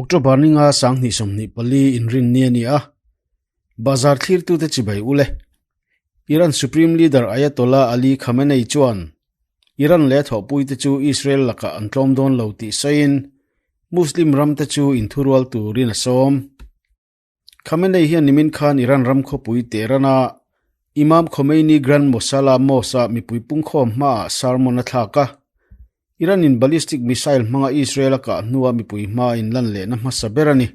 October ni nga 2024 inrinni a ni a, Bazar thlirtute chibai u le. Iran Supreme Leader Ayatollah Ali Khamenei chuan Iran leh a thawhpuite chu Israel lakah an tlawm dawn lo tih sawiin Muslim ramte chu inthurual turin a sawm. Khamenei hian nimin khan Iran ram khawpui Tehran-a Imam Khomeini Grand Mosala Mosque-a mipui pungkhawm hmaah sermon a thlak a. Iran-in ballistic missile hmanga Israel a kah hnuah mipui hmaa inlan lehna hmasa ber a ni.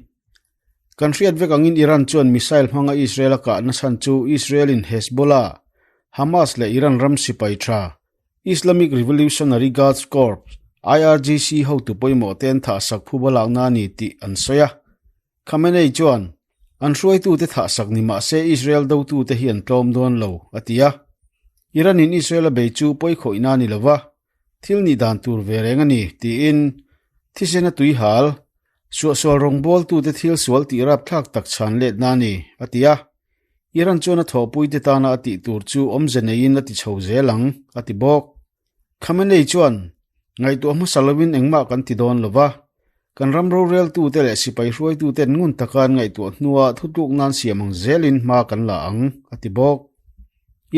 Kan hriat vek angin Iran chuan missile hmanga Israel a kahna chhan chu Israel-in Hezbollah, Hamas leh Iran ram sipai tha, Islamic Revolutionary Guards Corps, IRGC, hotu pawimawh te an thahsak phuba lakna a ni tih an sawi a. Khamenei chuan, An hruaitute thahsak ni mah se Israel dotute hi an tlawm dawn lo, a ti a. Iran-in Israel a bei chu pawikhawihna a ni lo va, thil nih dan tur ve reng a ni, tiin thisena tuihal, suahsual rawngbawltute thil sual tih rapthlak tak chhan letna a ni, a ti a. Iran chuan a thawhpuite tana a tih tur chu awmze neiin a ti chho zel ang, a ti bawk. Khamenei chuan, Ngaihtuah hmasa lovin engmah kan ti dawn lo va, kan ram roreltute leh sipai hruaituten ngun taka an ngaihtuah hnuah thutluk nan siam ang zelin hma kan la ang, a ti bawk.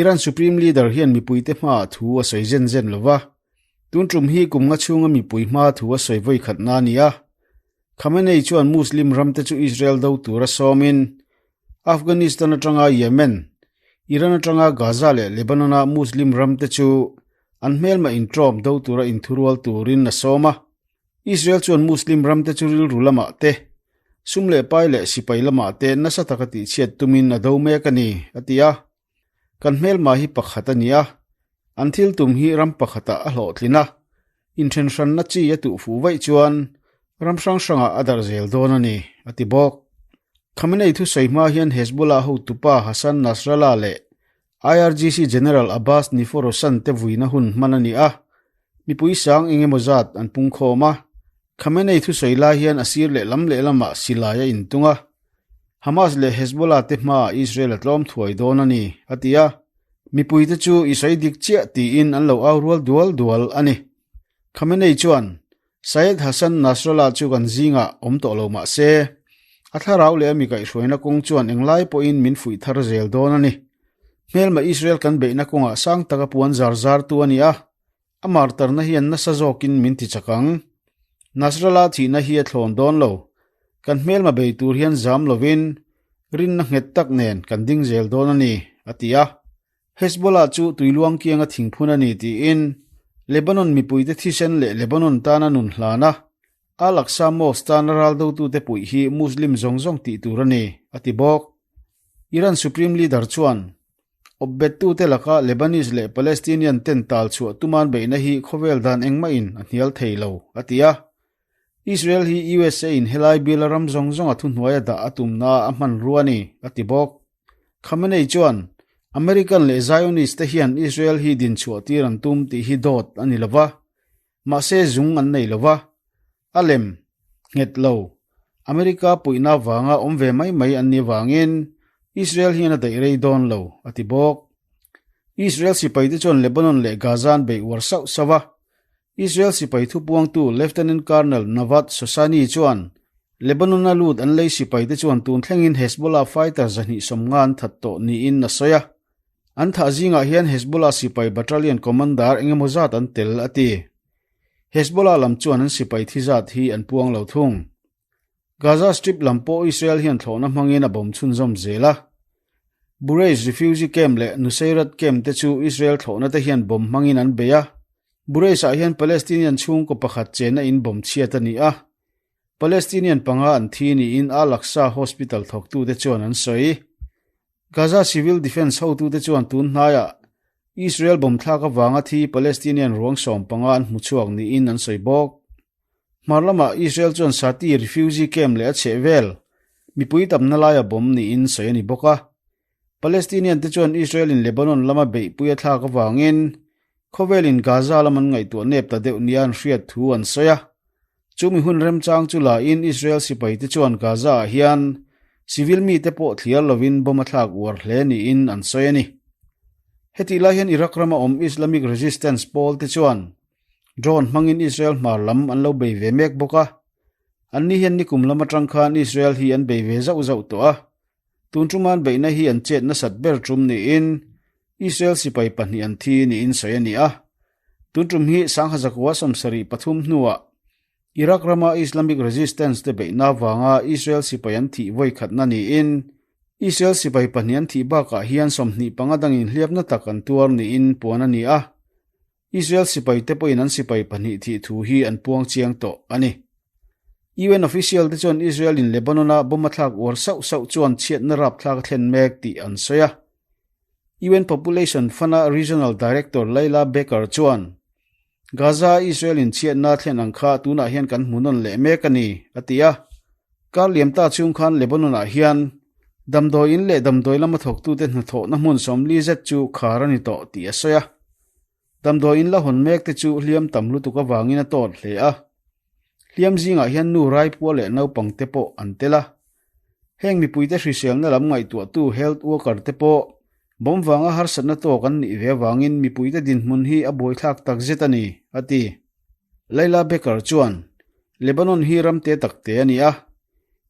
Iran Supreme Leader hian mipuite hmaah thu a sawi zen zen lo va, tun tum hi kum nga chhunga mipui hmaa thu a sawi vawi khatna a ni a. Khamenei chuan Muslim ramte chu Israel do tura sawmin Afghanistan atanga Yemen, Iran atanga Gaza leh Lebanon-a Muslim ramte chu an hmelma intawm do tura inthurual turin a sawm a. Israel chuan Muslim ramte chu rilru lamah te, sum leh pai leh sipai lamah te nasa taka tihchhiat tumin a do mek a ni, a ti a. Kan hmelma hi pakhat a ni a, an thil tum hi ram pakhatah a hlawhtlin a, inthenhranna chi a tuh fuh vaih chuan ram hrang hrangah a darh zel dawn a ni, a ti bawk. Khamenei thusawi hma hian Hezbollah hotupa Hassan Nasrallah leh IRGC General Abbas Niforosan te vuina hun hman a ni a, mipui sang eng emaw zat an pungkhawm a. Khamenei thusawi lai hian a sir lehlam lehlamah silai a intung a, Hamas leh Hezbollah te hmaah Israel a tlawm thuai dawn a ni, a ti a. Mipuite chu i sawi dik chiah tiin an lo au rual dual dual a ni. Khamenei chuan, Syed Hassan Nasrallah chu kan zingah awm tawh lo mah se, a thlarau leh a mi kaihhruaina kawng chuan englai pawhin min fuih thar zel dawn a ni. Hmelma Israel kan beihna kawngah sang taka puan zar zartu a ni a, A martarna hian nasa zawkin min ti chak ang. Nasrallah thihna hi a thlawn dawn lo. Kan hmelma bei tur hian zam lovin rinna nghet tak nen kan ding zel dawn a ni, a ti a. Hezbollah chu tuiluang kianga thingphun a ni tiin Lebanon mipuite thisen leh Lebanon tana nun hlan a, Al-Aqsa Mosque tana ral dotute puih hi Muslim zawng zawng tih tur a ni, a ti bawk. Iran Supreme Leader chuan Awpbettute laka Lebanese leh Palestinian ten tal chhuah tuman beihna hi khawvel dan engmahin a hnial thei lo, a ti a. Israel hi USA in helai biala ram zawng zawnga thuhnuaia dah a tumna a hmanrua a ni, a ti bawk. Khamenei chuan, American leh Zionist te hian Israel hi dinchhuah tir an tum tih hi dawt a ni lo va, mahse zung an nei lo va, a lem, nghet lo, America puihna vanga awm ve mai mai an nih vangin Israel hian a daih rei dawn lo, a ti bawk. Israel sipaite chuan Lebanon leh Gaza an beih uar sauh sauh a. Israel sipai thupuangtu Lieutenant Colonel Navad Shoshani chuan Lebanon-a lut an lei sipaite chuan tun thlengin Hezbollah fighter 250 an that tawh niin a sawi a. An thah zingah hian Hezbollah sipai battalion commander engemaw zat an tel, a ti. Hezbollah lam chuan an sipai thi zat hi an puang lo thung. Gaza Strip lam pawh Israel hian thlawhna hmangin a bawm chhunzawm zel a. Bureij refugee camp leh Nuseirat camp te chu Israel thlawhna te hian bawm hmangin an bei a. Bureij-ah hian Palestinian chhungkaw pakhat chenna in bawm chhiat a ni a. Palestinian panga an thi niin Al-Aqsa Hospital thawktute chuan an sawi. Gaza Civil Defence hotute chuan tun hnaiah Israel bawmthlak avanga thi Palestinian ruang 15 an hmu chhuak niin an sawi bawk. Hmar lamah Israel chuan Sati refugee camp leh a chhehvel mipui tamna laia bawm niin sawi a ni bawk a. Palestinian te chuan Israel in Lebanon lama beihpui a thlak avangin khawvelin Gaza lam an ngaihtuah nep ta deuh nia an hriat thu an sawi a. Chumi hun remchang chu lain Israel sipaite chuan Gaza-ah hian civil mite pawh thliar lovin bomb a thlak uar hle niin an sawi a ni. Hetih lai hian Iraq rama awm Islamic Resistance pawl te chuan drone hmangin Israel hmar lam an lo bei ve mek bawk a. Anni hian nikum lam atang khan Israel hi an bei ve zauh zauh tawh a, tun ṭuma an beihna hi an chet nasat ber ṭum niin Israel sipai pahnih an thi niin sawi a ni a. Tun ṭum hi Sangha Zakua 73 hnuah Iraq rama Islamic Resistance te beihna avanga Israel sipai an thih vawi khatna niin Israel sipai pahnih an thih bakah hian 25 dangin hliapna tak an tuar niin puan a ni a. Israel sipai te pawhin an sipai pahnih thih thu hi an puang chiang tawh a ni. UN official te chuan Israel in Lebanon-a bomb a thlak uar sauh sauh chuan chhiatna rapthlak a thlen mek tih an sawi a. UN Population Fund-a Regional Director Laila Baker chuan, Gaza-a Israel in chhiatna thlen ang kha tunah hian kan hmu nawn leh mek a ni, a ti a. Kar liam ta chhung khan Lebanon-ah hian damdawi in leh damdawi lama thawktute hnathawhna hmun 40 zet chu khar a ni tawh tih a sawi a. Damdawi in la hawn mek te chu hliam tam lutuk avangin a tawt hle a. Hliam zingah hian nu raipua leh naupang te pawh an tel a. Heng mipuite hriselna lam ngaihtuahtu health worker te pawh bomb vanga harsatna tawk an nih ve avangin mipuite dinhmun hi a buaithlak takzet a ni, a ti. Laila Becker chuan, Lebanon hi ram te tak te a ni a.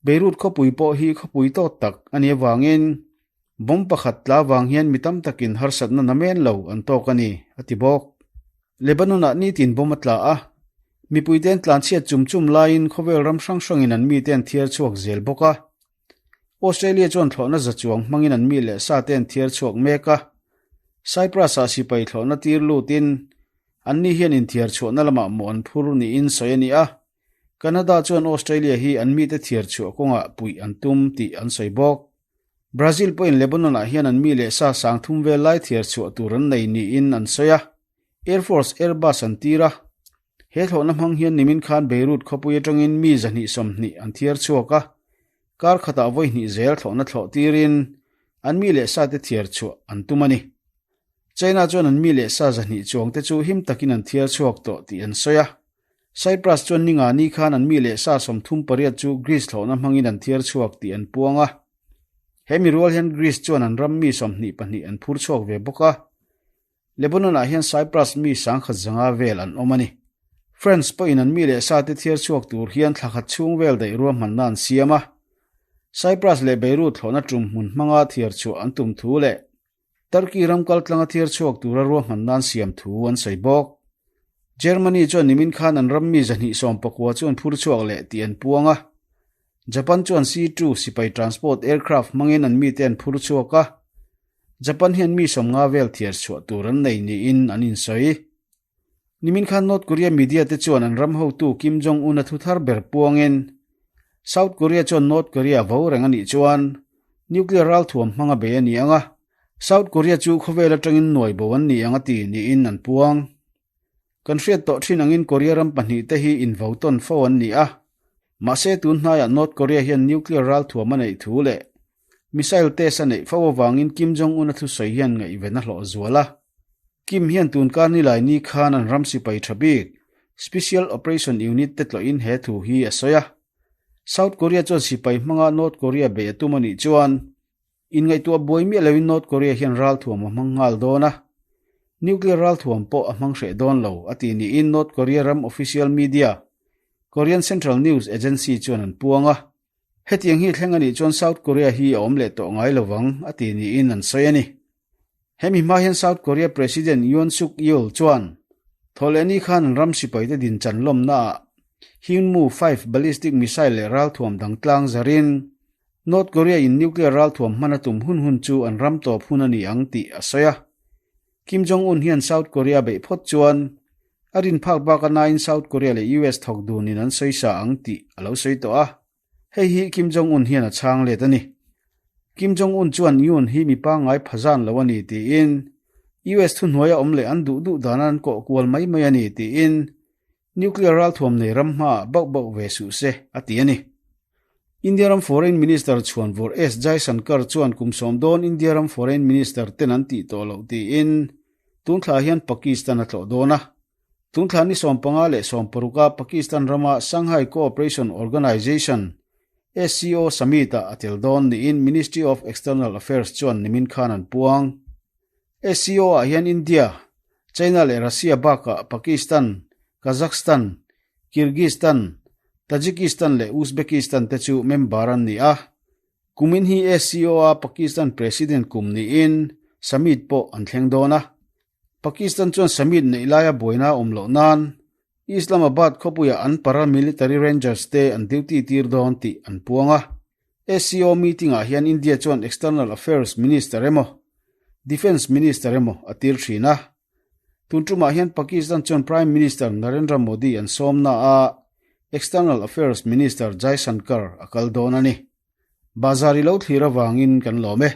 Beirut khawpui pawh hi khawpui tawt tak a nih avangin Bomb pakhat tla vang hian mi tam takin harsatna namen lo an tawk a ni, a ti bawk. Lebanon-ah nitin bomb a tla a, mipuite an tlanchhiat chum chum laiin khawvel ram hrang hrangin an mite an thiar chhuak zel bawk a. Australia chuan thlawhna za chuang hmangin an mi leh sate an thiar chhuak mek a. Cyprus-ah sipai thlawhna tir lutin anni hian inthiar chhuahna lamah mawh an phur niin sawi a ni a. Canada chuan Australia hi an mite thiar chhuah kawngah puih an tum tih an sawi bawk. Brazil pawhin Lebanon-ah hian an mi leh sa sang thum vel lai thiar chhuah tur an nei niin an sawi a, Air Force Airbus an tir a. He thlawhna hmang hian nimin khan Beirut khawpui atangin mi 220 an thiar chhuak a, kar khatah vawi hnih zel thlawhna thlawh tirin an mi leh sate thiar chhuah an tum a ni. China chuan an mi leh sa 200 chuangte chu him takin an thiar chhuak tawh tih an sawi a. Cyprus chuan ninga ni khan an mi leh sa 38 chu Greece thlawhna hmangin an thiar chhuak tih an puang a. He mi rual hian Greece chuan an ram mi 22 an phur chhuak ve bawk a. Lebanon-ah hian Cyprus mi 10,500 vel an awm a ni. France pawhin an mi leh sate thiar chhuak tur hian thla khat chhung vel daih ruahmanna an siam a. Cyprus leh Beirut thlawhna tum hmun hmanga thiar chhuah an tum thu leh Turkey ram kal tlanga thiar chhuak tura ruahmanna an siam thu an sawi bawk. Germany chuan nimin khan an ram mi 219 chu an phur chhuak leh tih an puang a. Japan chuan C-2 sipai transport aircraft hmangin an mite an phur chhuak a. Japan hian mi 50 vel thiar chhuah tur an nei niin an insawi. Nimin khan North Korea media te chuan an ram hotu Kim Jong-un a thu thar ber puangin South Korea chuan North Korea vo reng a nih chuan nuclear ralthuam hmanga bei a ni ang a, South Korea chu khawvel atangin nuai bo an ni ang a ti niin an puang. Kan hriat tawh thin angin Korea ram pahnih te hi invo tawn fo an ni a, mahse tun hnaiah North Korea hian nuclear ralthuam a neih thu leh missile test a neih fo avangin Kim Jong-un a thusawi hian ngaihven a hlawh zual a. Kim hian tun kar nilai ni khan an ram sipai tha bik Special Operation Unit te tlawhin he thu hi a sawi a. South Korea chuan sipai hmanga North Korea beih a tum a nih chuan Inngaihtuah buai miah loin North Korea hian ralthuam a hmang nghal dawn a, nuclear ralthuam pawh a hmang hreh dawn lo, a ti niin North Korea ram official media, Korean Central News Agency chuan an puang a. Hetiang hi thleng a nih chuan South Korea hi a awm leh tawh ngai lovang, a ti niin an sawi a ni. Hemi hma hian South Korea President Yoon Suk Yeol chuan Thawhlehni khan an ram sipaite dinchan lawmnaah Hyunmoo 5 ballistic missile leh ralthuam dang tlang zarin North Korea in nuclear ralthuam hman a tum hun hun chu an ram tawp hun a ni ang tih a sawi a. Kim Jong Un hian South Korea beih phawt chuan a rin phak bak a nain South Korea leh US thawk dunin an sawi sa ang tih a lo sawi tawh a. Hei hi Kim Jong Un hian a chhang let a ni. Kim Jong Un chuan Yoon hi mi pangngai pha zan lo a ni tiin US thuhnuai a awm leh an duh duh dan an kawh kual mai mai a ni tiin Nuclear ralthuam nei ram hmaah bauh bauh ve suh se, a ti a ni. India ram Foreign Minister Chhuanvawr S Jaishankar chuan kum sawm dawn India ram Foreign Minister ten an tih tawh loh tiin tun thla hian Pakistan a tlawh dawn a. Tun thla ni 15 leh 16 a Pakistan rama Shanghai Cooperation Organization, SCO, Summit-ah a tel dawn niin Ministry of External Affairs chuan nimin khan an puang. SCO-ah hian India, China leh Russia bakah Pakistan, Kazakhstan, Kyrgyzstan, Tajikistan leh Uzbekistan te chu member an ni a. Kumin hi SCO-a Pakistan President kum niin summit pawh an thleng dawn a. Pakistan chuan summit neih laia buaina a awm loh nan Islamabad khawpuiah an paramilitary rangers te an duty tir dawn tih an puang a. SCO meeting-ah hian India chuan External Affairs Minister emaw, Defence Minister emaw a tir thin a. Tun tumah hian Pakistan chuan Prime Minister Narendra Modi an sawmna a External Affairs Minister Jaishankar a kal dawn a ni. Bazar i lo thlir avangin kan lawm e.